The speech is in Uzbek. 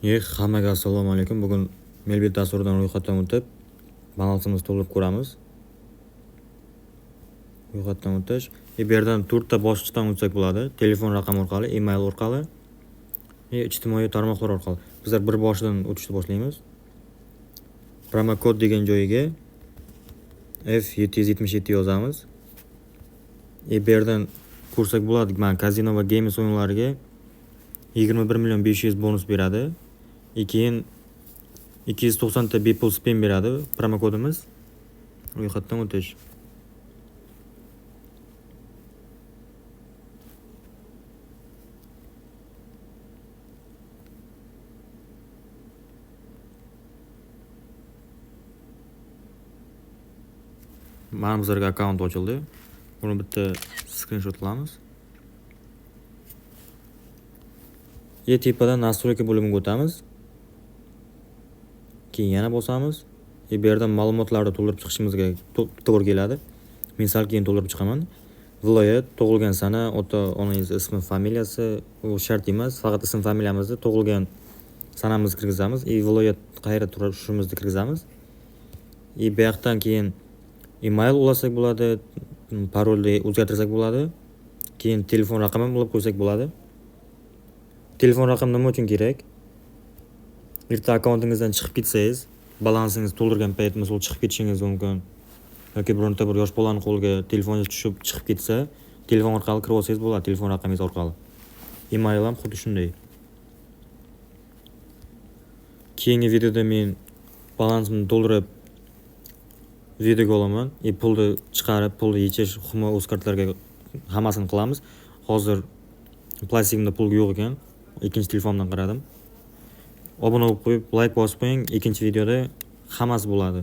Hammaga assalomu alaykum. Bugun Melbet dasturidan ro'yxatdan o'tib, balansimizni to'ldirib ko'ramiz. Ro'yxatdan o'tish. Bu yerdan 4 ta bosqichdan o'tsak bo'ladi. Telefon raqami orqali, email orqali, ijtimoiy tarmoqlar orqali. Bizlar bir boshidan o'tishni boshlaymiz. Promokod degan joyiga F777 yozamiz. Bu yerdan ko'rsak bo'ladi, mana kazino va games o'yinlariga 21 million 500 bonus beradi. Keyin 290 ta bepul spin beradi promokodimiz. Ro'yxatdan o'tish. Mana bizlarga akkaunt ochildi. Buni bitta skrinshot qilamiz. Tepadan настройка bo'limiga o'tamiz. Keyin yana bosamiz. Bu yerdan ma'lumotlarni to'ldirib chiqishimizga to'g'ri keladi. Men sal keyin to'ldirib chiqaman. Viloyat, tug'ilgan sana, ota-onangiz ismi, familiyasi u shart emas. Faqat ism, familiyamizni, tug'ilgan sanamizni kirgizamiz. Viloyat qayerda turishimizni kirgizamiz. Bu yoqdan keyin email ulasak bo'ladi, parolni o'zgartirsak bo'ladi. Keyin telefon raqamini ulab qo'ysak bo'ladi. Telefon raqami nima uchun kerak? Erta akkauntingizdan chiqib ketsangiz, balansingizni to'ldirgan payt misol chiqib ketishingiz mumkin. Yoki bironta bir yosh bolani qo'liga telefoningiz tushib chiqib ketsa, telefon orqali kirib olsangiz bo'ladi, telefon raqamingiz orqali. Email ham xuddi shunday. Keyingi videoda men balansimni to'ldirib videoga olaman. Pulni chiqarib, pulni yechish, Humo o'z kartalarga hammasini qilamiz. Hozir plastigimda pul yo'q ekan. Ikkinchi telefondan qaradim. Obuna bo'lib qo'yib, like bosib qo'ying. Ikkinchi videoda hammasi bo'ladi.